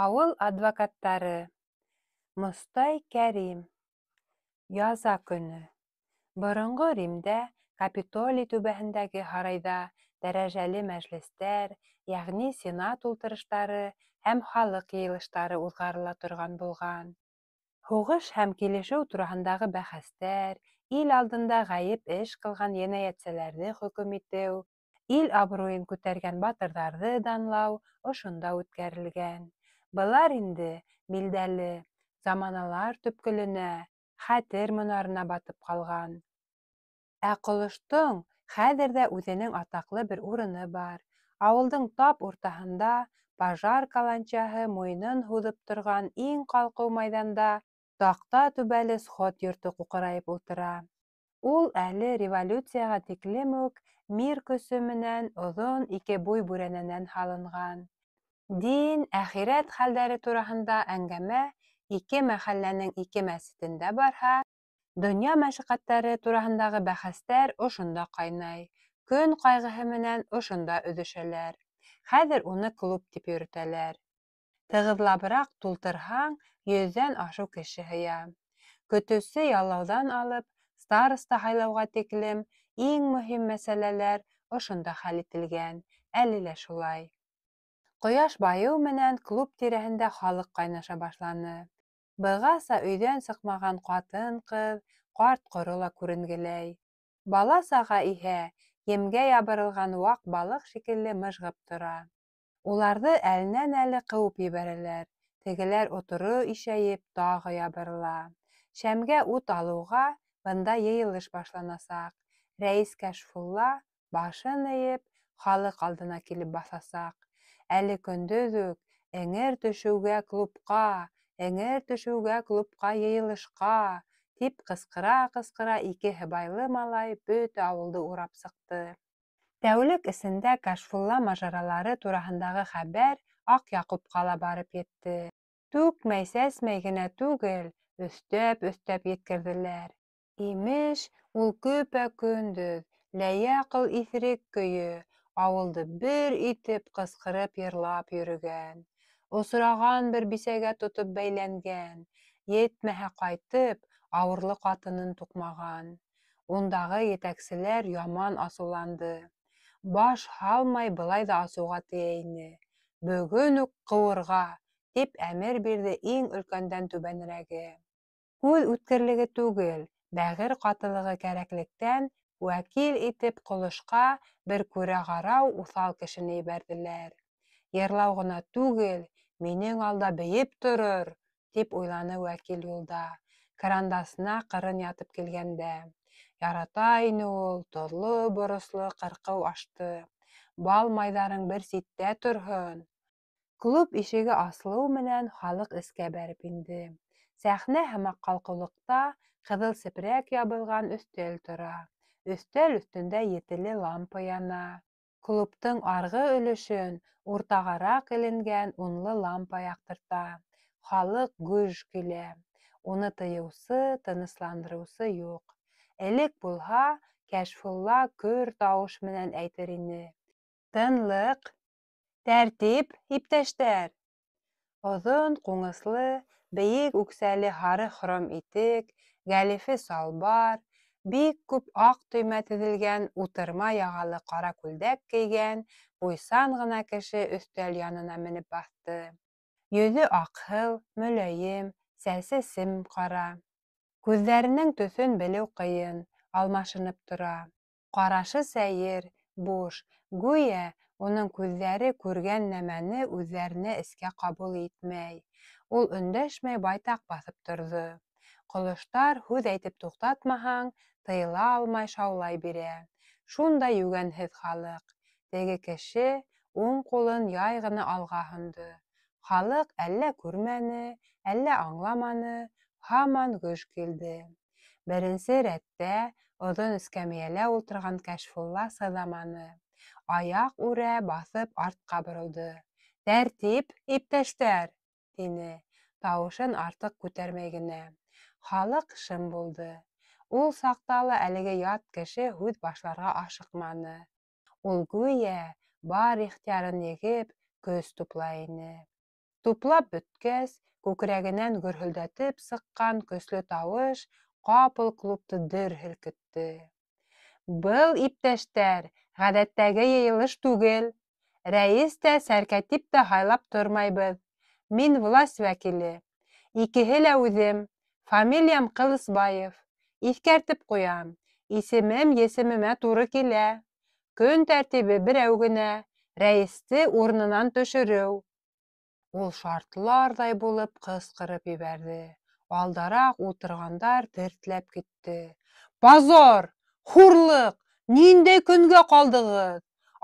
Ауыл адвокаттары Мостай Кәрим. Яза көнө. Боронғо Римдә Капитолий түбәһендәге һарайҙа дәрәжәле мәжлестәр, йәғни сенат ултырыштары һәм халыҡ йыйылыштары уҙғарыла торған булған. Һуғыш һәм килешеү тураһындағы бәхәстәр, ил алдында ғәйеп эш ҡылған енәйәтселәрҙе хөкөм итеү, ил абруйын күтәргән батырҙарҙы данлау ошонда үткәрелгән. Былар инде, билдәле, заманалар төпкөлөнә, хәтер монарына батып ҡалған. Ә Ҡолоштоң хәҙер ҙә үҙенең атаҡлы бер урыны бар. Ауылдың тап уртаһында, пожар каланчаһы муйынын һуҙып торған иң ҡалҡыу майҙанда таҡта түбәле сход йорто ҡуҡырайып ултыра. Ул әле революцияға тиклем үк мир көсө менән оҙон ике буй бүрәнәнән һалынған. Дин, әхирәт хәлдәре тураһында әңгәмә ике мәхәлләнең ике мәсетендә барһа, донъя мәшәҡәттәре тураһындағы бәхәстәр ошонда ҡайнай, көн ҡайғыһы менән ошонда өҙөшәләр. Хәҙер уны клуб тип йөрөтәләр. Тығыҙлабыраҡ тултырһаң, йөҙҙән ашыу кеше һыя. Көтөүсе яллауҙан алып, староста һайлауға тиклем иң мөһим мәсьәләләр ошонда хәл ителгән, әле лә шулай. Ҡояш байыу менән клуб тирәһендә халыҡ ҡайнаша башланы. Бығаса өйҙән сыҡмаған ҡатын-ҡыҙ, ҡарт-ҡоро ла күренгеләй. Бала-саға иһә емгә ябырылған ваҡ балыҡ шикелле мыжғып тора. Уларҙы әленән-әле ҡыуып ебәрәләр, тегеләр оторо ишәйеп тағы ябырыла. Шәмгә ут алыуға бында йыйылыш башланасаҡ. Рәйес Кәшфулла, башын эйеп, халыҡ алдына килеп баҫасаҡ. Әле көндөҙ үк, эңер төшөүгә клубҡа, эңер төшөүгә клубҡа йыйылышҡа, тип ҡысҡыра-ҡысҡыра ике һыбайлы малай бөтә ауылды урап сыҡты. Тәүлек эсендә Кәшфулла мажаралары тураһындағы хәбәр Аҡ Яҡупҡа ла барып етте. Түкмәй-сәсмәй генә түгел, өҫтәп-өҫтәп еткерҙеләр. Имеш, ул көпә-көндөҙ, ләйәҡыл иҫерек көйө, ауылды бер итеп ҡысҡырып йырлап йөрөгән. Осраған бер бисәгә тотоп бәйләнгән, етмәһә ҡайтып, ауырлы ҡатынын туҡмаған. Ундағы етәкселәр яман асыуланды. Баш һалмай былай ҙа асыуға тейә ине. Бөгөн үк ҡыуырға! тип әмер бирҙе иң өлкәндән түбәнерәге. Күҙ үткерлеге түгел, бәғер ҡатылығы кәрәклектән вәкил итеп Ҡолошҡа бер күрәғарау уҫал кешене ебәрҙеләр. Йырлау ғына түгел, минең алда бейеп торор, тип уйланы вәкил юлда, кырандасына ҡырын ятып килгәндә. Ярата ине ул тоҙло-боросло ҡырҡыу ашты. Бал-майҙарың бер ситтә торһон. Клуб ишеге асылыу менән халыҡ эскә бәреп инде. Сәхнә һымаҡ ҡалҡыулыҡта ҡыҙыл сепрәк ябылған өҫтәл тора. Өҫтәл өҫтөндә етеле лампа яна. Клубтың арғы өлөшөн уртағараҡ эленгән унлы лампа яҡтырта. Халыҡ гөж килә. Уны тыйыусы, тынысландырыусы юҡ. Элек булһа, Кәшфулла көр тауыш менән әйтер ине: Тынлыҡ! Тәртип, иптәштәр! Оҙон ҡуңыслы, бейек үксәле һары хром итек, гәлифе салбар, бик күп аҡ төймә теҙелгән утырма яғалы ҡара күлдәк кейгән буйсан ғына кеше өҫтәл янына менеп баҫты. Йөҙө аҡһыл, мөләйем, сәсе сем-ҡара. Күҙҙәренең төҫөн белеү ҡыйын, алмашынып тора. Ҡарашы сәйер, буш, гүйә, уның күҙҙәре күргән нәмәне үҙҙәренә эскә ҡабул итмәй. Ул өндәшмәй байтаҡ баҫып торҙо. Ҡолоштар, һүҙ әйтеп туҡтатмаһаң, тыйыла алмай шаулай бирә. Шундай йүгәнһеҙ халыҡ. Теге кеше уң ҡулын яй ғына алға һондо. Халыҡ әллә күрмәне, әллә аңламаны, һаман гөж килде. Беренсе рәттә оҙон эскәмйәлә ултырған Кәшфулла сыҙаманы, аяҡ үрә баҫып артҡа боролдо. Тәртип, иптәштәр! тине, тауышын артыҡ күтәрмәй генә. Халыҡ шым булды. Ул саҡта ла әлеге ят кеше һүҙ башларға ашыҡманы. Ул гүйә, бар ихтыярын егеп, көс туплай ине. Туплап бөткәс, күкрәгенән гөрһөлдәтеп сыҡҡан көслө тауыш ҡапыл клубты дер һелкетте. Был, иптәштәр, ғәҙәттәге йыйылыш түгел. Рәйес тә, сәркәтип тә һайлап тормайбыҙ. Мин власть вәкиле. Икеһе лә үҙем. Фамилиям Ҡылысбаев. Иҫкәртеп ҡуям, исемем есемемә тура килә. Көн тәртибе берәү генә, рәйесте урынынан төшөрөү. Ул шартларҙай булып ҡысҡырып ебәрҙе. Алдараҡ ултырғандар тертләп китте. Позор! Хурлыҡ! Ниндәй көнгә ҡалдығыҙ?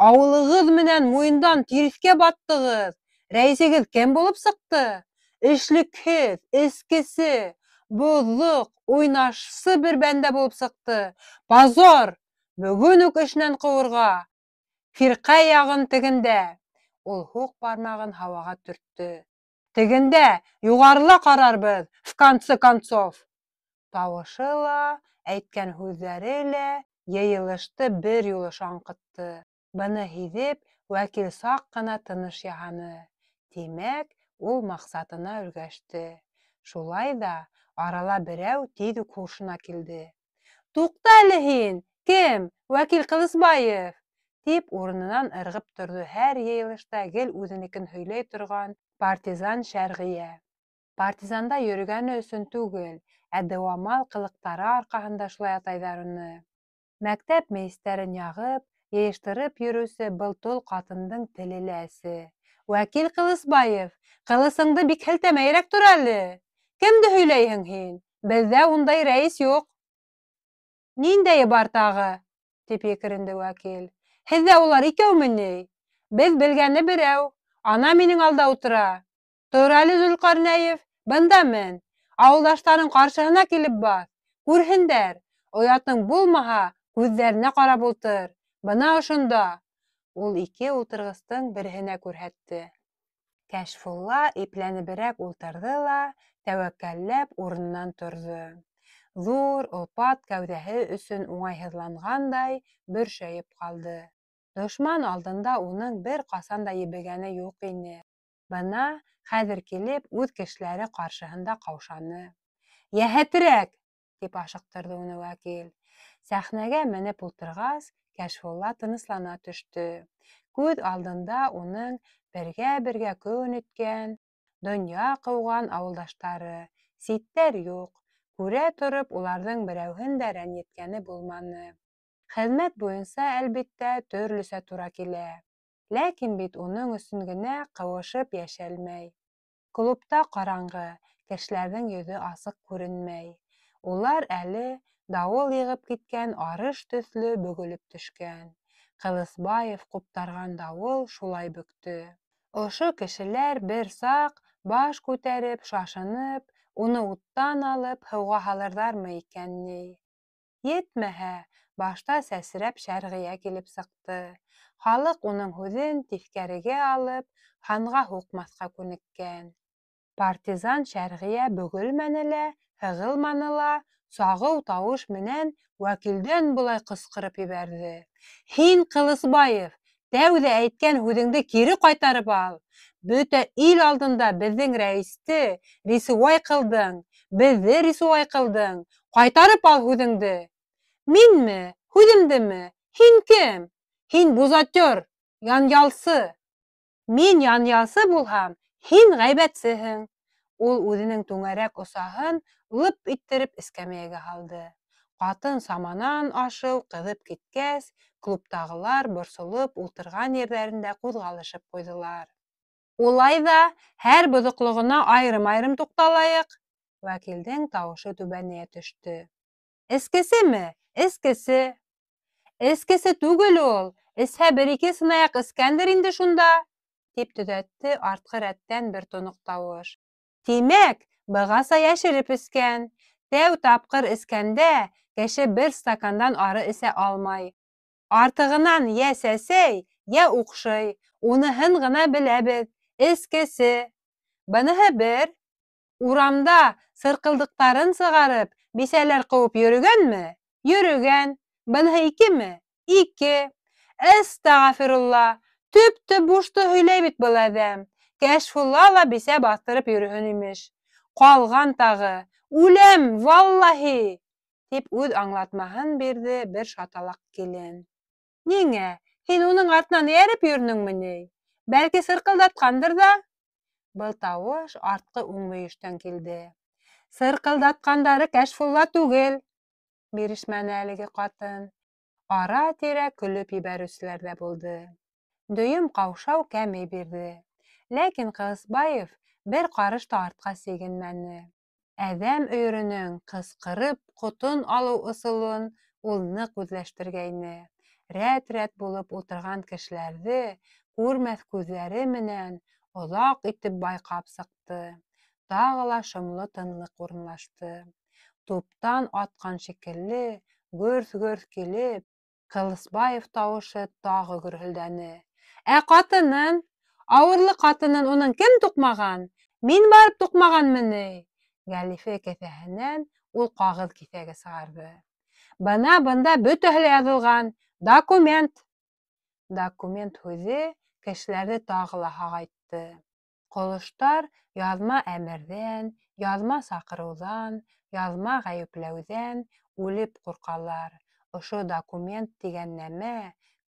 Ауылығыҙ менән муйындан тиреҫкә баттығыҙ. Рәйесегеҙ кем булып сыҡты? Эшлекһеҙ, эскесе, боҙоҡ, уйнашсы бер бәндә булып сыҡты. Позор! Бөгөн үк эшенән ҡыуырға! Фирҡә яғын тегендә! Ул һуҡ бармағын һауаға төрттө. Тегендә, юғарыла ҡарарбыҙ, в конце концов! Тауышы ла, әйткән һүҙҙәре лә йыйылышты бер юлы шаңҡытты. Быны һиҙеп, вәкил саҡ ҡына тыныш яһаны. Тимәк, ул маҡсатына өлгәште. Шулай ҙа арала берәү тиҙ үк һушына килде. Туҡта әле һин, кем, вәкил Ҡылысбаев! Тип урынынан ырғып торҙо һәр йыйылышта гел үҙенекен һөйләй торған партизан Шәрғиә. Партизанда йөрөгәне өсөн түгел, ә дыуамал ҡылыҡтары арҡаһында шулай атайҙар уны. Мәктәп мейестәрен яғып, йыйыштырып йөрөүсе был тол ҡатындың теле лә әсе. Вәкил Ҡылысбаев, ҡылысыңды бик һелтәмәйерәк тор әле! Кемде һөйләйһең һин? Беҙҙә ундай рәйес юҡ. Ниндәйе бар тағы? Тип екеренде вәкил. Һеҙҙә улар икәүме ни? Беҙ белгәне берәү. Ана минең алда ултыра. Тор әле, Зөлҡәрнәев, бында мен. Ауылдаштарың ҡаршыһына килеп баҫ. Күрһендәр. Оятың булмаһа, күҙҙәренә ҡарап ултыр. Бына ошонда. Ул ике ултырғыстың береһенә күрһәтте. Кәшфулла ипләнеберәк ултырҙы ла, тәүәккәлләп урынынан торҙо. Ҙур, олпат кәүҙәһе өсөн уңайһыҙланғандай, бөршәйеп ҡалды. Дошман алдында уның бер ҡасан да ебегәне юҡ ине. Бына хәҙер килеп үҙ кешеләре ҡаршыһында ҡаушаны. Йәһәтерәк! Тип ашыҡтырҙы уны вәкил. Сәхнәгә менеп ултырғас, Кәшфулла тыныслана төштө. Күҙ алдында уның бергә-бергә көн иткән, донъя ҡыуған ауылдаштары, ситтәр юҡ, күрә тороп уларҙың берәүһен дә рәнйеткәне булманы. Хеҙмәт буйынса, әлбиттә, төрлөсә тура килә. Ләкин бит уның өсөн генә ҡыуышып йәшәлмәй. Клубта ҡараңғы, кешеләрҙең йөҙө асыҡ күренмәй. Улар әле дауыл йығып киткән арыш төҫлө бөгөлөп төшкән. Ҡылысбаев ҡуптарған дауыл шулай бөктө. Ошо кешеләр бер саҡ баш күтәреп, шашынып, уны уттан алып, һыуға һалырҙармы икән ни? Етмәһә, башта сәсрәп Шәрғиә килеп сыҡты. Халыҡ уның һүҙен тиҫкәрегә алып, һанға һуҡмаҫҡа күнеккән. Партизан Шәрғиә бөгөлмәне лә, һығылманы ла, сағыу тауыш менән вәкилдән былай ҡысҡырып ебәрҙе: Һин, Ҡылысбаев, тәүҙә әйткән һүҙеңде кире ҡайтарып ал! Бөтә ил алдында беҙҙең рәйесте рисуай ҡылдың, беҙҙе рисуай ҡылдың! Ҡайтарып ал һүҙеңде! Минме? Һүҙемдеме? Һин кем? Һин бузатер, янъялсы! Мин янъялсы булһам, һин ғәйбәтсеһең! Ул үҙенең түңәрәк осаһын лып иттереп эскәмйәгә һалды. Ҡатын саманан ашыу ҡыҙып киткәс, клубтағылар борсолоп ултырған ерҙәрендә ҡуҙғалышып ҡуйҙылар. Улай ҙа һәр боҙоҡлоғона айырым-айырым туҡталайыҡ! Вәкилдең тауышы түбәнәйә төштө. Эскесеме? Эскесе! Эскесе түгел ул, эсһә бер-ике сынаяҡ эскәндер инде шунда, тип төҙәтте артҡы рәттән бер тоноҡ тауыш. Тимәк, бығаса йәшереп эскән. Тәү тапҡыр эскәндә кеше бер стакандан ары эсә алмай. Артығынан йә сәсәй, йә уҡшый. Уныһын ғына беләбеҙ. Эскесе. Быныһы бер. Урамда сырҡылдыҡтарын сығарып, бисәләр ҡыуып йөрөгәнме? Йөрөгән. Быныһы икеме? Ике. Әстәғәфирулла! Төп-төп бушты һөйләй бит был әҙәм. Кәшфулла ла бисә баҫтырып йөрөһөн, имеш. Ҡалған тағы! Үләм, валлаһи! тип үҙ аңлатмаһын бирҙе бер шаталаҡ килен. Ниңә, һин уның артынан эйәреп йөрөнөңмө ни? Бәлки, сырҡылдатҡандыр ҙа? Был тауыш артҡы уң мөйөштән килде. Сырҡылдатҡандары Кәшфулла түгел! Бирешмәне әлеге ҡатын. Ара-тирә көлөп ебәреүселәр ҙә булды. Дөйөм ҡаушау кәмей бирҙе. Ләкин Ҡылысбаев бер ҡарыш та артҡа сигенмәне. Әҙәм өйөрөнөң ҡысҡырып ҡотон алыу ысулын ул ныҡ үҙләштергәйне. Рәт-рәт булып ултырған кешеләрҙе күрмәҫ күҙҙәре менән оҙаҡ итеп байҡап сыҡты. Тағы ла шомло тынлыҡ урынлашты. Туптан атҡан шикелле гөрҫ-гөрҫ килеп, Ҡылысбаев тауышы тағы гөрһөлдәне. Ә ҡатынын? Ауырлы ҡатынын уның кем туҡмаған? Мин барып туҡмағанмы ни? Гәлифе кеҫәһенән ул ҡағыҙ киҫәге сығарҙы. Бына бында бөтәһе лә яҙылған. Документ! Документ һүҙе кешеләрҙе тағы ла һағайтты. Ҡолоштар яҙма әмерҙән, яҙма саҡырыуҙан, яҙма ғәйепләүҙән үлеп ҡурҡалар, ошо документ тигән нәмә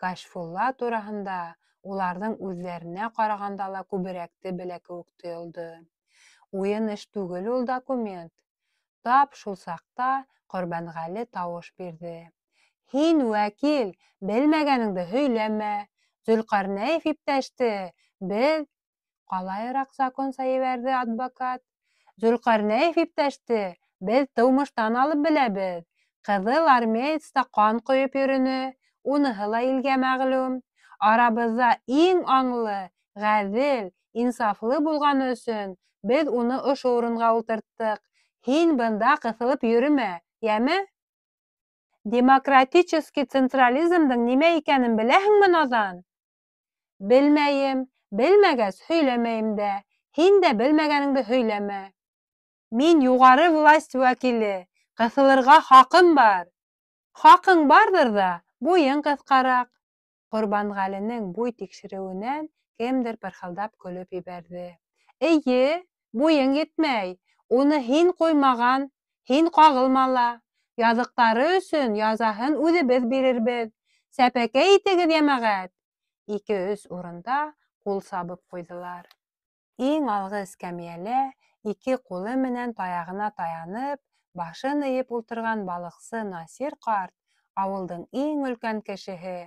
Кәшфулла тураһында уларҙың үҙҙәренә ҡарағанда ла күберәкте белә кеүек тойолдо. Уйын эш түгел ул документ. Тап шул саҡта Ҡорбәнғәле тауыш бирҙе. Һин, вәкил, белмәгәнеңде һөйләмә. Зөлҡәрнәев иптәште беҙ Ҡалайыраҡ законса ебәрҙе адбакат. Зөлҡәрнәев иптәште беҙ тыумыштан алып беләбеҙ. Ҡыҙыл армеецта ҡан ҡойоп йөрөнө, уныһы ла илгә мәғлүм. Арабыҙҙа иң аңлы, ғәҙел, инсафлы булғаны өсөн беҙ уны ошо урынға ултырттыҡ. Һин бында ҡыҫылып йөрөмә, йәме? Демократический централизмдың нимә икәнен беләһеңме, наҙан? Белмәйем. Белмәгәс, һөйләмәйем дә. Һин дә белмәгәнеңде һөйләмә. Мин юғары власть вәкиле, ҡыҫылырға хаҡым бар. Хаҡың барҙыр ҙа, буйың ҡыҫҡараҡ. Ҡорбанғәленең буй тикшереүенән кемдер пырхылдап көлөп ебәрҙе. Эйе, буйың етмәй. Уны һин ҡуймаған, һин ҡағылма ла. Яҙыҡтары өсөн язаһын үҙебеҙ бирербеҙ. Сәпәкәй итегеҙ, йәмәғәт! Ике-өс урында ҡул сабып ҡуйҙылар. Иң алғы эскәмйәлә ике ҡулы менән таяғына таянып, башын эйеп ултырған балыҡсы Насир ҡарт, ауылдың иң өлкән кешеһе,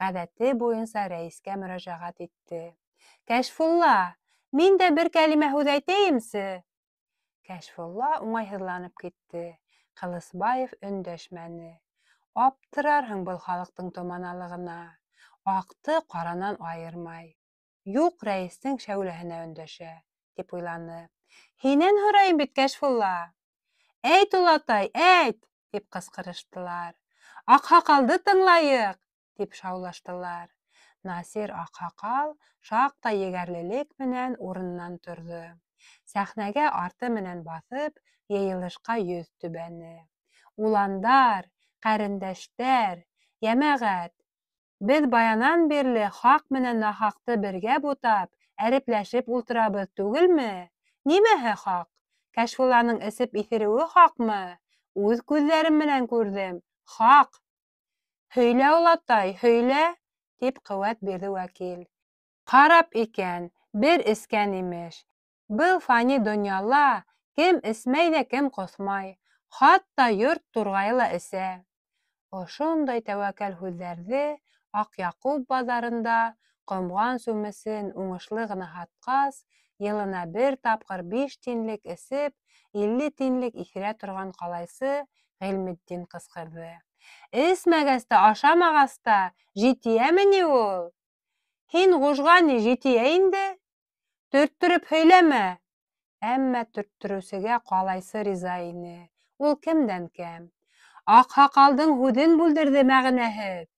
ғәҙәте буйынса рәйескә мөрәжәғәт итте. Кәшфулла, мин дә бер кәлимә һүҙ әйтәйемсе? Кәшфулла уңайһыҙланып китте. Ҡылысбаев өндәшмәне. Аптырарһың был халыҡтың томаналығына. Аҡты ҡаранан айырмай. Юҡ рәйестең шәүләһенә өндәшә, тип уйланы. Һинән һорайым бит, Кәшфулла. Әйт, олатай, әйт! тип ҡысҡырыштылар. Аҡһаҡалды тыңлайыҡ! тип шаулаштылар. Насир аҡһаҡал шаҡтай егәрлелек менән урынынан торҙо. Сәхнәгә арты менән баҫып, йыйылышҡа йөҙ төбәне. Уландар, ҡәрендәштәр, йәмәғәт! Беҙ баянан бирле хаҡ менән нахаҡты бергә бутап, әрепләшеп ултырабыҙ түгелме? Нимәһе хаҡ? Кәшфулланың эсеп иҫереүе хаҡмы? Үҙ күҙҙәрем менән күрҙем, хаҡ! Һөйлә, олатай, һөйлә! тип ҡеүәт бирҙе вәкил. Харап икән, бер эскән, имеш. Был фани донъяла кем эсмәй ҙә кем ҡоҫмай, хатта йорт турғайы ла эсә. Ошондай тәүәккәл һүҙҙәрҙе Аҡъяҡуп баҙарында ҡомған сүмесен уңышлы ғына һатҡас, йылына бер тапҡыр биш тинлек эсеп, 50 тинлек иҫерә торған ҡалайсы Ғилметдин ҡысҡырҙы. Эсмәгәс тә, ашамағас та, житиәме ни ул? Һин ғужға ни житиә инде? Төрттөрөп һөйләмә! Әммә төрттөрөүсегә ҡалайсы риза ине. Ул кемдән кәм? Аҡһаҡалдың һүҙен бүлдерҙе мәғәнәһеҙ!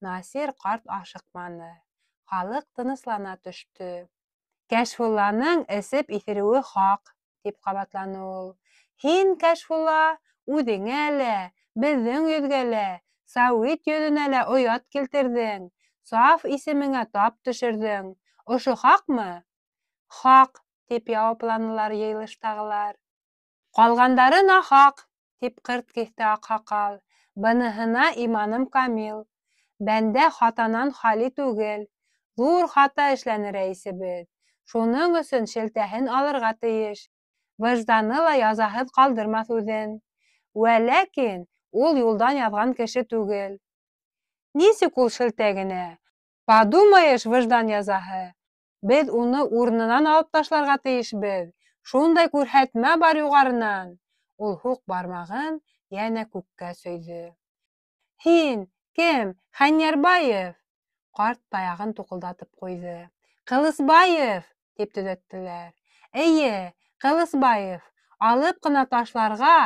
Насир ҡарт ашыҡманы. Халыҡ тыныслана төштө. Кәшфулланың эсеп иҫереүе хаҡ, тип ҡабатланы ул. Һин, Кәшфулла, үҙеңә лә, беҙҙең йөҙгә лә, сауит йөҙөнә лә оят килтерҙең, саф исемеңә тап төшөрҙөң. Ошо хаҡмы? Хаҡ, тип яуапланылар йыйылыштағылар. Ҡалғандары нахаҡ, тип ҡырт киҫте аҡһаҡал. Быныһына иманым камил. Бәндә хатанан хали түгел. Ҙур хата эшләне рәйесебеҙ. Шуның өсөн шелтәһен алырға тейеш. Выжданы ла язаһыҙ ҡалдырмаҫ үҙен. Вә ләкин ул юлдан яҙған кеше түгел. Нисек ул шелтә генә? Подумаешь, выждан язаһы! Беҙ уны урынынан алып ташларға тейешбеҙ! Шундай күрһәтмә бар юғарынан! Ул һуҡ бармағын йәнә күккә сөйҙө. Һин, кем, Хәнйәрбаев? Ҡарт таяғын туҡылдатып ҡуйҙы. Ҡылысбаев! тип төҙәттеләр. Эйе, Ҡылысбаев, алып ҡына ташларға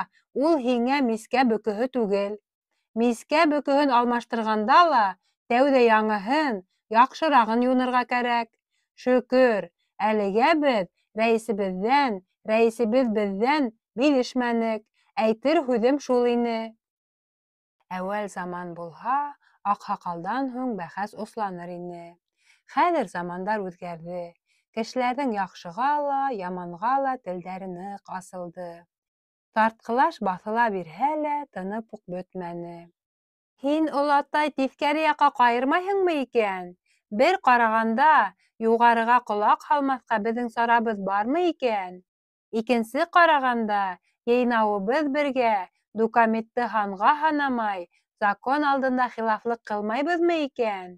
ул һиңә мискә бөкөһө түгел. Мискә бөкөһөн алмаштырғанда ла тәүҙә яңыһын, яҡшырағын юнырға кәрәк. Шөкөр, әлегә беҙ рәйесебеҙҙән, рәйесебеҙ беҙҙән биҙешмәнек. Әйтер һүҙем шул ине. Әүәл заман булһа, аҡһаҡалдан һуң бәхәс осланыр ине. Хәҙер замандар үҙгәрҙе. Кешеләрҙең яҡшыға ла, яманға ла телдәре ныҡ асылды. Тартҡылаш баҫыла бирһә лә, тынып уҡ бөтмәне. Һин, олатай, тиҫкәре яҡҡа ҡайырмайһыңмы икән? Бер ҡарағанда, юғарыға ҡолаҡ һалмаҫҡа беҙҙең сарабыҙ бармы икән? Икенсе ҡарағанда, йыйнауыбыҙ бергә, дукамитты һанға һанамай, закон алдында хилафлыҡ ҡылмайбыҙмы икән?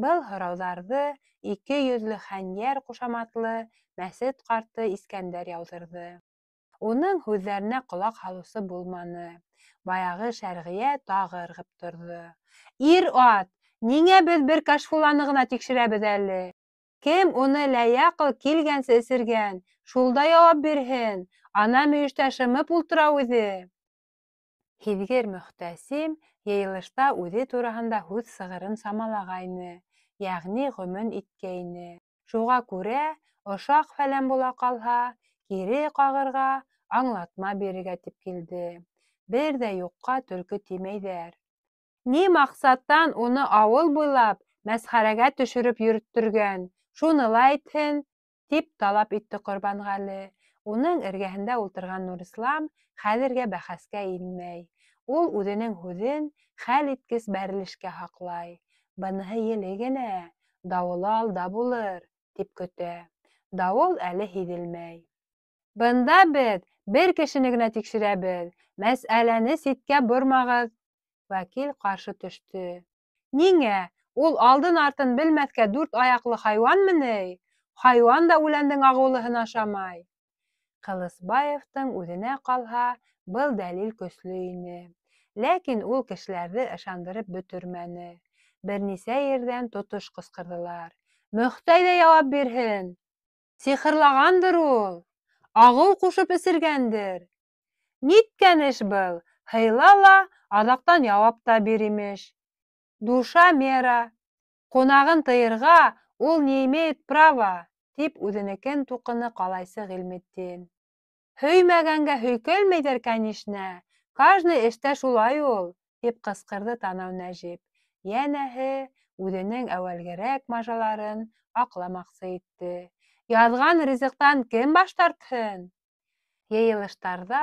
Был һорауҙарҙы ике йөҙлө Хәнйәр ҡушаматлы мәсет ҡарты Искәндәр яуҙырҙы. Уның һүҙҙәренә ҡолаҡ һалыусы булманы. Баяғы Шәрғиә тағы ырғып торҙо. Ир-ат, ниңә беҙ бер Кәшфулланы ғына тикшерәбеҙ әле? Кем уны ләйәҡыл килгәнсе эсергән, шул да яуап бирһен, ана мөйөштә шымып ултыра үҙе. Һиҙгер Мөхтәсим йыйылышта үҙе тураһында һүҙ сығырын самалағайны, йәғни гөмөн иткәйне. Шуға күрә, ошаҡ-фәлән була ҡалһа, кире ҡағырға, аңлатма бирергә тип килде. Бер ҙә юҡҡа төлкө тимәйҙәр. Ни маҡсаттан уны ауыл буйлап мәсхәрәгә төшөрөп йөрөттөргән, шуны ла әйтһен, тип талап итте Ҡорбанғәле. Уның эргәһендә ултырған Нурислам хәҙергә бәхәскә инмәй. Ул үҙенең һүҙен хәл иткес бәрелешкә һаҡлай. Быныһы еле генә, дауылы алда булыр, тип көтә. Дауыл әле һиҙелмәй. Бында беҙ бер кешене генә тикшерәбеҙ, мәсьәләне ситкә бормағыҙ! Вәкил ҡаршы төштө. Ниңә, ул алдын-артын белмәҫкә дүрт аяҡлы хайуанмы ни? Хайуан да үләндең ағыулыһын ашамай. Ҡылысбаевтың үҙенә ҡалһа, был дәлил көслө ине. Ләкин ул кешеләрҙе ышандырып бөтөрмәне. Бер нисә ерҙән тотош ҡысҡырҙылар. Мөхтәй ҙә яуап бирһен! Сихырлағандыр ул! Ағыу ҡушып эсергәндер! Ниткән эш был, һыйла ла, аҙаҡтан яуап та бир, имеш. Душа мера. Ҡунағын тыйырға ул не имеет права, тип үҙенекен туҡыны ҡалайсы Ғилметдин. Һөймәгәнгә һөйкәлмәйҙәр, кәнишнә, кажный эштә шулай ул, тип ҡысҡырҙы танау Нәжип. Йәнәһе, үҙенең әүәлгерәк мажаларын аҡламаҡсы итте. Яҙған ризыҡтан кем баш тартһын? Йыйылыштарҙа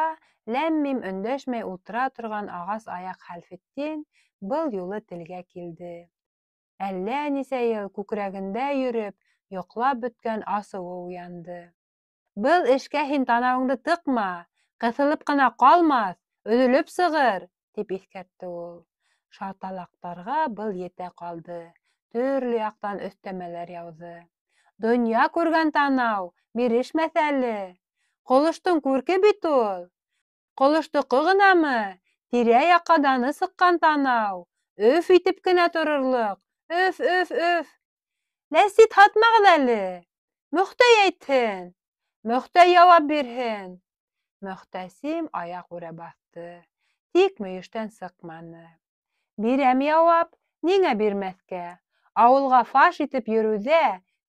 ләм-мим өндәшмәй ултыра торған ағас аяҡ Хәлфетдин был юлы телгә килде. Әллә нисә йыл күкрәгендә йөрөп, йоҡлап бөткән асыуы уянды. Был эшкә һин танауыңды тыҡма, ҡыҫылып ҡына ҡалмаҫ, өҙөлөп сығыр, тип иҫкәртте ул. Шаталаҡтарға был етә ҡалды, төрлө яҡтан өҫтәмәләр яуҙы. Донъя күргән танау, бирешмәҫ әле. Ҡолоштоң күрке бит ул. Ҡолоштоҡо ғынамы, тирә-яҡҡа даны сыҡҡан танау, өф итеп кенә торорлоҡ, өф, өф, өф. Ләсит һатмағыҙ әле. Мөхтәй әйтһен. Мөхтәй яуап бирһен. Мөхтәсим аяҡ үрә баҫты. Тик мөйөштән сыҡманы. Бирәм яуап, ниңә бирмәҫкә? Ауылға фаш итеп йөрөүҙә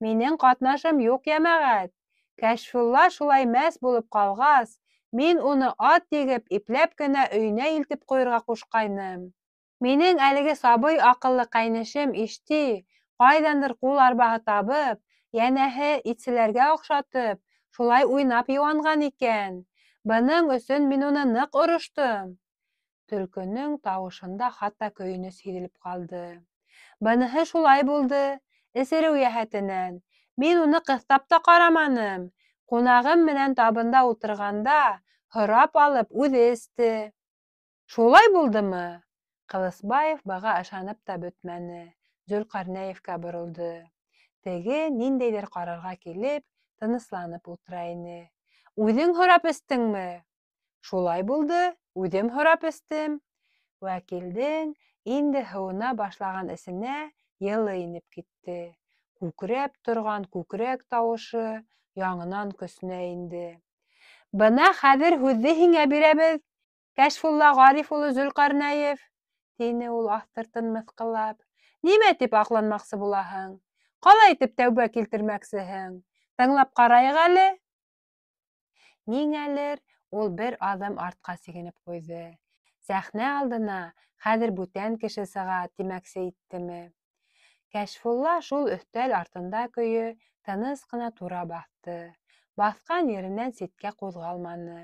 минең ҡатнашым юҡ, йәмәғәт. Кәшфулла шулай мәс булып ҡалғас, мин уны ат егеп, ипләп кенә өйөнә илтеп ҡуйырға ҡушҡайным. Минең әлеге сабый аҡыллы ҡәйнешем Ишти, ҡайҙандыр ҡул арбаһы табып, Йәнәһе, итселәргә оҡшатып, шулай уйнап йыуанған икән. Бының өсөн мин уны ныҡ ороштом. Төлкөнөң тауышында хатта көйөнөс һиҙелеп ҡалды. Быныһы шулай булды, эсереү йәһәтенән. Мин уны ҡыҫтап та ҡараманым. Ҡунағым менән табында ултырғанда, һорап алып, үҙе эсте. Шулай булдымы? Ҡылысбаев быға ышанып та бөтмәне, Зөлҡәрнәевкә боролдо. Теге ниндәйҙер ҡарарға килеп, тынысланып ултыра ине. Үҙең һорап эстеңме? Шулай булды, үҙем һорап эстем. Вәкилдең инде һыуына башлаған эсенә йылы инеп китте. Күкрәп торған күкрәк тауышы яңынан көсөнә инде. Бына хәҙер һүҙҙе һиңә бирәбеҙ, Кәшфулла Ғариф улы Зөлҡәрнәев, тине ул аҫтыртын мыҫҡыллап. Нимә тип аҡланмаҡсы булаһың? Ҡалай итеп тәүбә килтермәксеһең? Тыңлап ҡарайыҡ әле. Ниңәлер ул бер аҙым артҡа сигенеп ҡуйҙы. Сәхнә алдына хәҙер бүтән кеше сыға, тимәксе иттеме? Кәшфулла шул өҫтәл артында көйө тыныс ҡына тура баҫты. Баҫҡан еренән ситкә ҡуҙғалманы.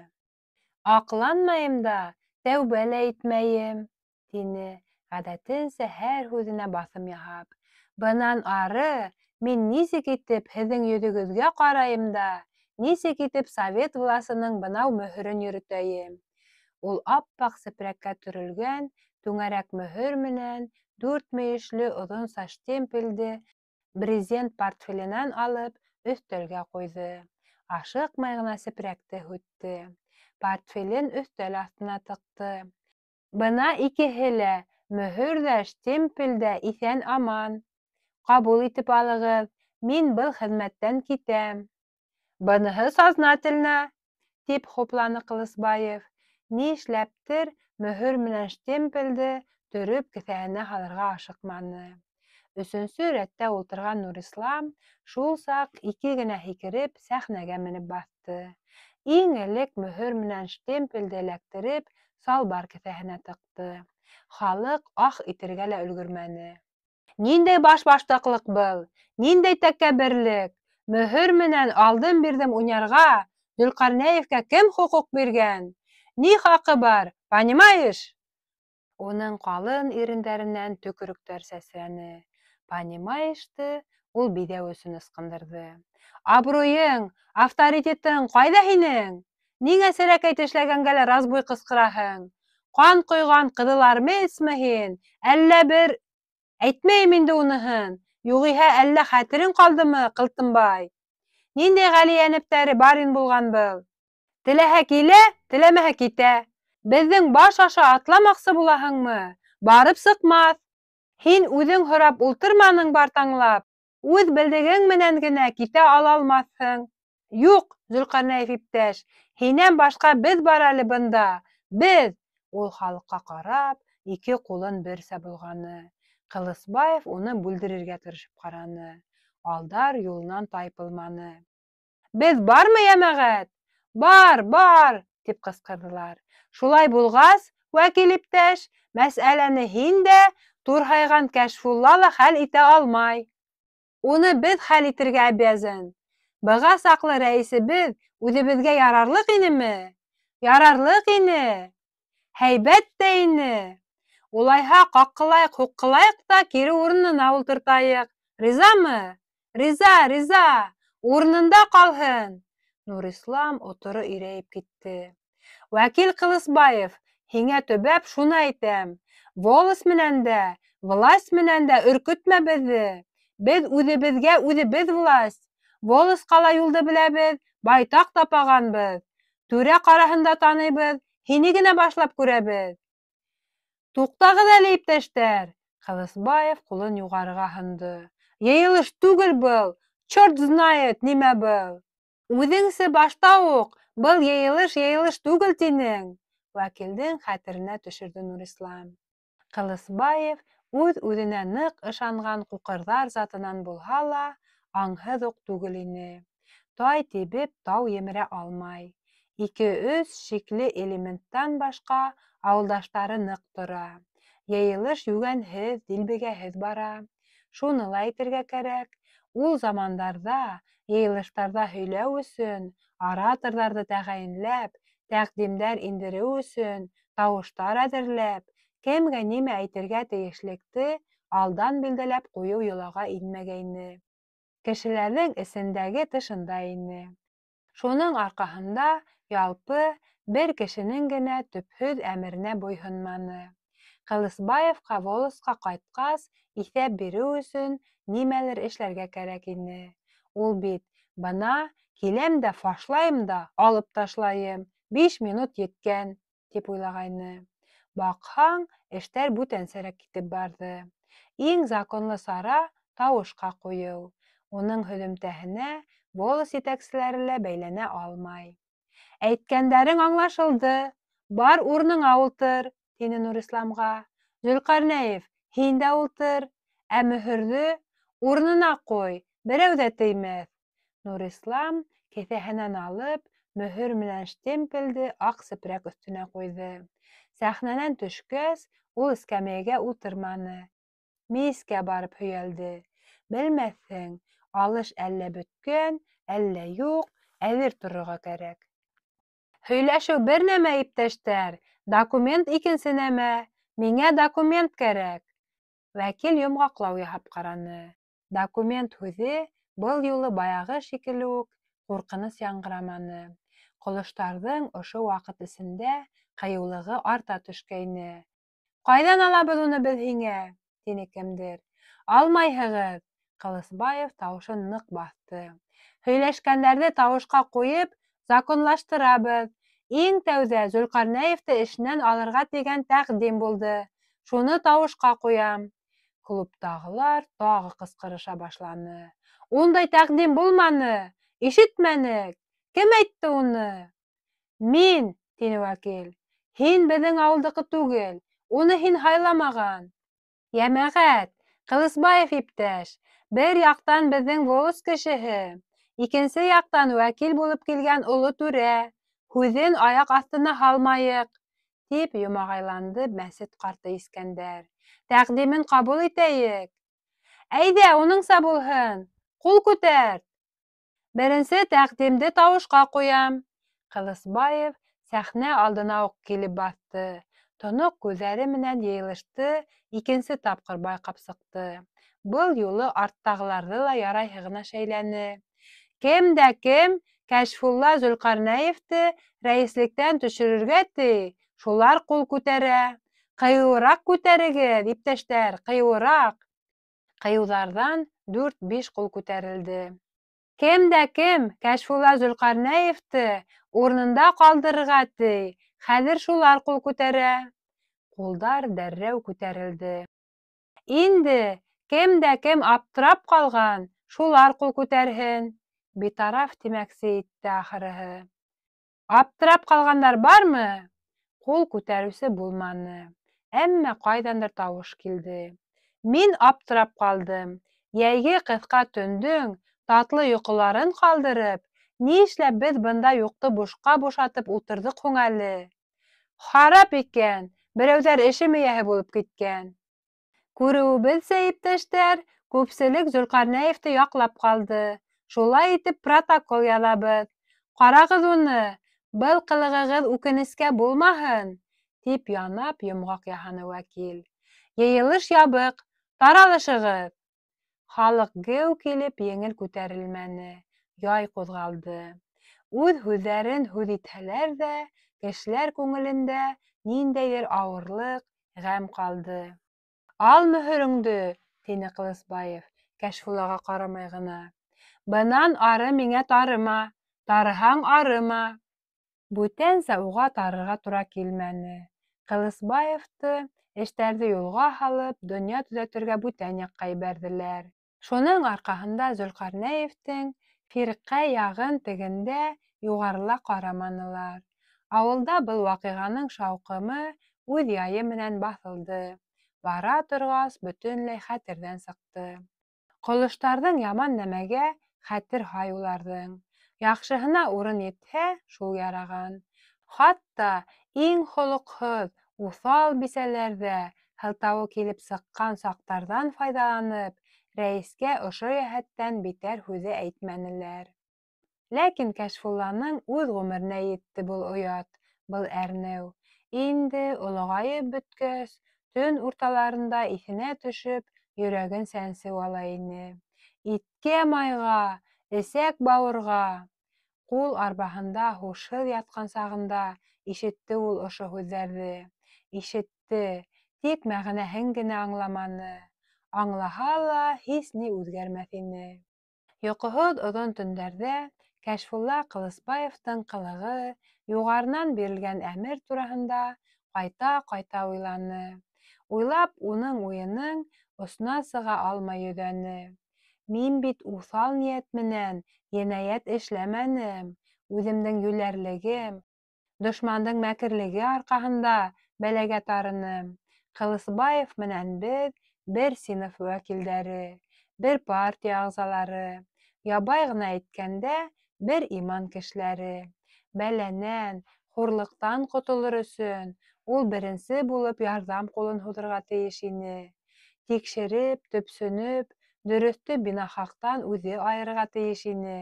Аҡланмайым да, тәүбә лә итмәйем, тине, ғәҙәтенсә һәр һүҙенә баҫым яһап. Бынан ары мин нисек итеп һеҙҙең йөҙөгөҙгә ҡарайым да, нисек итеп совет власының бынау мөһөрөн йөрөтәйем? Ул ап-аҡ сепрәккә төрөлгән түңәрәк мөһөр менән дүрт мөйөшлө оҙонса штемпелде брезент портфеленән алып, өҫтәлгә ҡуйҙы. Ашыҡмай ғына сепрәкте һүтте. Портфелен өҫтәл аҫтына тыҡты. Бына икеһе лә, мөһөр ҙә, штемпель дә иҫән-аман. Ҡабул итеп алығыҙ, мин был хеҙмәттән китәм. Быныһы сознательно, тип хупланы Ҡылысбаев. Ни эшләптер мөһөр менән штемпелде төрөп кеҫәһенә һалырға ашыҡманы. Өсөнсө рәттә ултырған Нурислам шул саҡ ике генә һикереп сәхнәгә менеп баҫты. Иң элек мөһөр менән штемпелде эләктереп салбар кеҫәһенә тыҡты. Халыҡ ах итергә лә өлгөрмәне. Ниндәй башбаштаҡлыҡ был? Ниндәй тәкәбберлек? Мөһөр менән алдым-бирҙем уйнарға Зөлҡәрнәевкә кем хоҡуҡ биргән? Ни хаҡы бар, понимаешь? Уның ҡалын ирендәренән төкөрөктәр сәсрәне. Понимаешь-ты ул биҙәү өсөн ысҡындырҙы. Абруйың, авторитетың ҡайҙа һинең? Ниңә сәләкәй тешләгәнгә лә разбуй ҡысҡыраһың? Ҡан ҡойған ҡыҙылармейцмы һин, әллә бер... Әйтмәйем инде уныһын, юғиһә әллә хәтерең ҡалдымы, Ҡылтымбай? Ниндәй ғали йәнәптәре барин булған был? Теләһә килә, теләмәһә китә. Беҙҙең баш аша атламаҡсы булаһыңмы? Барып сыҡмаҫ. Һин үҙең һорап ултырманың бартаңлап, үҙ белдегең менән генә китә алалмаҫһың. Юҡ, Зөлҡәрнәев иптәш, һинән башҡа беҙ бар әле бында, беҙ! Ул халыҡҡа ҡарап, ике ҡулын берсә болғаны. Ҡылысбаев уны бүлдерергә тырышып ҡараны. Алдар юлынан тайпылманы. Беҙ бармы, йәмәғәт? Бар, бар! тип ҡысҡырҙылар. Шулай булғас, вәкил иптәш, мәсьәләне һин дә, турһайған Кәшфулла ла хәл итә алмай. Уны беҙ хәл итергә обязан. Быға саҡлы рәйесебеҙ үҙебеҙгә ярарлыҡ инеме? Ярарлыҡ ине! Һәйбәт тә ине! Улайһа, ҡаҡҡылайыҡ-һуҡҡылайыҡ та кире урынына ултыртайыҡ. Ризамы? Риза, риза! Урынында ҡалһын! Нурислам оторо ирәйеп китте. Вәкил Ҡылысбаев, һиңә төбәп шуны әйтәм: волость менән дә, власть менән дә өркөтмә беҙҙе. Беҙ үҙебеҙгә үҙебеҙ власть. Волостьҡа ла юлды беләбеҙ, байтаҡ тапағанбыҙ. Түрә ҡараһын да таныйбыҙ, һине генә башлап күрәбеҙ. Туҡтағыҙ әле, иптәштәр! Ҡылысбаев ҡулын юғарыға һондо. Йыйылыш түгел был, черт знает, нимә был! Үҙеңсе башта уҡ был йыйылыш йыйылыш түгел тинең! Вәкилдең хәтеренә төшөрҙө Нурислам. Ҡылысбаев үҙ-үҙенә ныҡ ышанған ҡуҡырҙар затынан булһа ла, аңһыҙ уҡ түгел ине. Тай тибеп тау емерә алмай. Ике-өс шикле элементтан башҡа ауылдаштары ныҡ тора. Йыйылыш йүгәнһеҙ, дилбегәһеҙ бара. Шуны ла әйтергә кәрәк, Ул замандарҙа йыйылыштарҙа һөйләү өсөн ораторҙарҙы тәғәйенләп, тәҡдимдәр индереү өсөн тауыштар әҙерләп, кемгә нимә әйтергә тейешлекте алдан билдәләп ҡуйыу йолаға инмәгәйне. Кешеләрҙең эсендәге тышында ине. Шуның арҡаһында ялпы бер кешенең генә төпһөҙ әмеренә буйһонманы. Ҡылысбаевҡа волосҡа ҡайтҡас иҫәп биреү өсөн нимәлер эшләргә кәрәк ине. Ул бит, бына, киләм дә фашлайым да алып ташлайым, 5 минут еткән, тип уйлағайны. Баҡһаң, эштәр бүтәнсәрәк китеп барҙы. Иң законлы сара тауышҡа ҡуйыу. Уның һөҙөмтәһенә волос етәкселәре лә бәйләнә алмай. Әйткәндәрең аңлашылды, бар урыныңа ултыр, тине Нурисламға. Зөлҡәрнәев, һин дә ултыр, ә мөһөрҙө урынына ҡуй, берәү ҙә теймәҫ. Нурислам кеҫәһенән алып, мөһөр менән штемпелде аҡ сепрәк өҫтөнә ҡуйҙы. Сәхнәнән төшкәс, ул эскәмйәгә ултырманы. Мейескә барып һөйәлде. Белмәҫһең, алыш әллә бөткән, әллә юҡ, әҙер торорға кәрәк. Һөйләшеү бер нәмә, иптәштәр, документ икенсе нәмә. Миңә документ кәрәк. Вәкил йомғаҡлау яһап ҡараны. Документ һүҙе был юлы баяғы шикелле үк ҡурҡыныс яңғыраманы. Ҡолоштарҙың ошо ваҡыт эсендә ҡыйыулығы арта төшкәйне. Ҡайҙан алабыҙ уны беҙ һиңә? Тине кемдер. Алмайһығыҙ. Ҡылысбаев тауышын ныҡ баҫты. Һөйләшкәндәрҙе тауышҡа ҡуйып, законлаштырабыҙ. Иң тәүҙә Зөлҡәрнәевте эшенән алырға тигән тәҡдим булды. Шуны тауышҡа ҡуям. Клубтағылар тағы ҡысҡырыша башланы. Ундай тәҡдим булманы. Ишетмәнек. Кем әйтте уны? Мин, тине вәкил. Һин беҙҙең ауылдыҡы түгел. Уны һин һайламаған. Йәмәғәт, Ҡылысбаев иптәш, бер яҡтан беҙҙең волос кешеһе, икенсе яҡтан вәкил булып килгән оло түрә. Һүҙен аяҡ аҫтына һалмайыҡ, тип йомағайланды мәсет ҡарты Искәндәр. Тәҡдимен ҡабул итәйек. Әйҙә, уныңса булһын. Ҡул күтәр. Беренсе тәҡдимде тауышҡа ҡуям. Ҡылысбаев сәхнә алдына уҡ килеп баҫты. Тоноҡ күҙҙәре менән йыйылышты, икенсе тапҡыр байҡап сыҡты. Был юлы арттағыларҙы ла ярайһы ғына шәйләне. Кем дә кем Кәшфулла Зөлҡәрнәевте рәйеслектән төшөрөргә ти, шулар ҡул күтәрә. Ҡыйыуыраҡ күтәрегеҙ, иптәштәр, ҡыйыуыраҡ. Ҡыйыуҙарҙан 4-5 ҡул күтәрелде. Кем дә кем Кәшфулла Зөлҡәрнәевте урынында ҡалдырырға ти, хәҙер шулар ҡул күтәрә. Ҡулдар дәррәү күтәрелде. Инде кем дә кем аптырап ҡалған, шулар ҡул күтәрһен. Битараф тимәксе итте ахырыһы. Аптырап ҡалғандар бармы? Ҡул күтәреүсе булманы. Әммә ҡайҙандыр тауыш килде. Мин аптырап ҡалдым. Йәйге ҡыҫҡа төндөң татлы йоҡоларын ҡалдырып, ни эшләп беҙ бында юҡты бушҡа бушатып ултырҙыҡ һуң әле? Харап икән, берәүҙәр эшем эйәһе булып киткән. Күреүебеҙсә, иптәштәр, күпселек Зөлҡәрнәевте яҡлап ҡалды. Шулай итеп протокол яҙабыҙ. Ҡарағыҙ уны, был ҡылығығыҙ үкенескә булмаһын, тип янап йомғаҡ яһаны вәкил. Йыйылыш ябыҡ, таралышығыҙ. Халыҡ геү килеп еңел күтәрелмәне, яй ҡуҙғалды. Үҙ һүҙҙәрен һүҙ итһәләр ҙә, кешеләр күңелендә ниндәйҙер ауырлыҡ, ғәм ҡалды. Ал мөһөрөңдө, тине Ҡылысбаев, Кәшфуллаға ҡарамай ғына. Бынан ары миңә тарыма, тарыһаң арыма. Бүтәнсә уға тарырға тура килмәне. Ҡылысбаевты эштәрҙе юлға һалып, донъя төҙәтергә бүтән яҡҡа ебәрҙеләр. Шуның арҡаһында Зөлҡәрнәевтең фирҡә яғын тегендә юғарыла ҡараманылар. Ауылда был ваҡиғаның шауҡымы үҙ яйы менән баҫылды. Бара торғас, бөтөнләй хәтерҙән сыҡты. Ҡолоштарҙың яман нәмәгә хәтер һай уларҙың. Яҡшыһына урын етһә, шул яраған. Хатта иң холоҡһоҙ, уҫал бисәләр ҙә һылтауы килеп сыҡҡан саҡтарҙан файҙаланып, Рәйескә ошо йәһәттән битәр һүҙе әйтмәнеләр. Ләкин Кәшфулланың үҙ ғүмеренә етте был оят, был әрнеү. Инде олоғайып бөткәс, төн урталарында иҫенә төшөп, йөрәген сәнсеү ала ине. Иткә-майға, эсәк-бауырға! Ҡул арбаһында һушһыҙ ятҡан сағында ишетте ул ошо һүҙҙәрҙе. Ишетте, тик мәғәнәһен генә аңламаны. Аңлаһа ла, һис ни үҙгәрмәҫ ине. Йоҡоһоҙ оҙон төндәрҙә Кәшфулла Ҡылысбаевтың ҡылығы, юғарынан бирелгән әмер тураһында ҡайта-ҡайта уйланы. Уйлап, уның уйының осона сыға алмай йөҙәне. Мин бит уҫал ниәт менән енәйәт эшләмәнем, үҙемдең йүләрлегем, дошмандың мәкерлеге арҡаһында бәләгә тарыным. Ҡылысбаев менән беҙ бер синыф вәкилдәре, бер партия ағзалары, ябай ғына әйткәндә, бер иман кешеләре. Бәләнән, хурлыҡтан ҡотолор өсөн ул беренсе булып ярҙам ҡулын һуҙырға тейеш ине. Тикшереп, төпсөнөп, дөрөҫтө бинахаҡтан үҙе айырырға тейеш ине.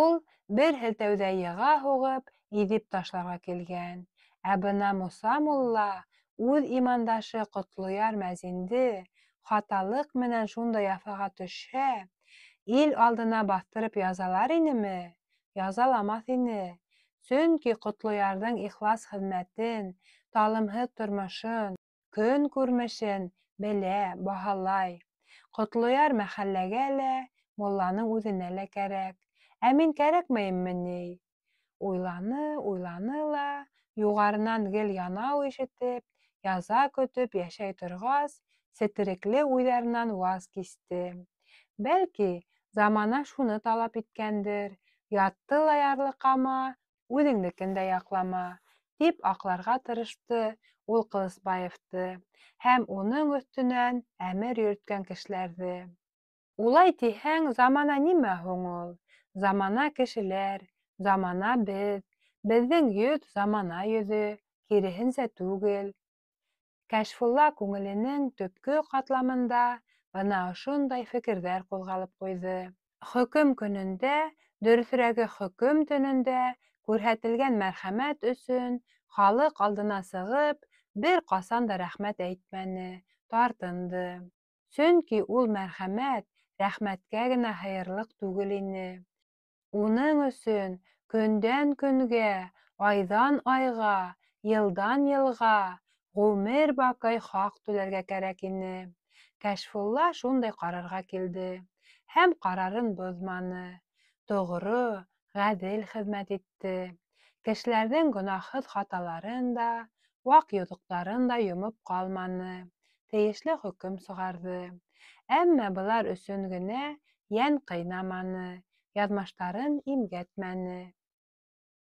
Ул бер һелтәүҙә йыға һуғып, иҙеп ташларға килгән. Ә бына Муса мулла үҙ имандашы Ҡотлояр мәзинде хаталыҡ менән шундай яфаға төшһә, ил алдына баҫтырып язалар инеме? Язаламаҫ ине. Сөнки Ҡотлоярҙың ихлас хеҙмәтен, талымһыҙ тормошон, көн күрмешен белә, баһалай. Ҡотлояр мәхәлләгә лә, мулланың үҙенә лә кәрәк. Ә мин кәрәкмәйемме ни? Уйланы, уйланы ла, юғарынан гел янау ишетеп, яза көтөп йәшәй торғас, сетерекле уйҙарынан ваз кисте. Бәлки, замана шуны талап иткәндер, ятты ла ярлыҡама, үҙеңдекен дә яҡлама, тип аҡларға тырышты ул Ҡылысбаевты һәм уның өҫтөнән әмер йөрөткән кешеләрҙе. Улай тиһәң, замана нимә һуң ул? Замана кешеләр, замана беҙ. Беҙҙең йөҙ замана йөҙө, киреһенсә түгел. Кәшфулла күңеленең төпкө ҡатламында бына ошондай фекерҙәр ҡуҙғалып ҡуйҙы. Хөкөм көнөндә, дөрөҫөрәге, хөкөм төнөндә күрһәтелгән мәрхәмәт өсөн халыҡ алдына сығып, бер ҡасан да рәхмәт әйтмәне, тартынды. Сөнки ул мәрхәмәт рәхмәткә генә һыйырлыҡ түгел ине. Уның өсөн көндән-көнгә, айҙан-айға, йылдан-йылға, ғүмер баҡый хаҡ түләргә кәрәк ине. Кәшфулла шундай ҡарарға килде һәм ҡарарын боҙманы. Тоғро, ғәҙел хеҙмәт итте. Кешеләрҙең гонаһһыҙ хаталарын да, ваҡ йоҙоҡтарын да йомоп ҡалманы, тейешле хөкөм сығарҙы. Әммә былар өсөн генә йән ҡыйнаманы, яҙмыштарын имгәтмәне.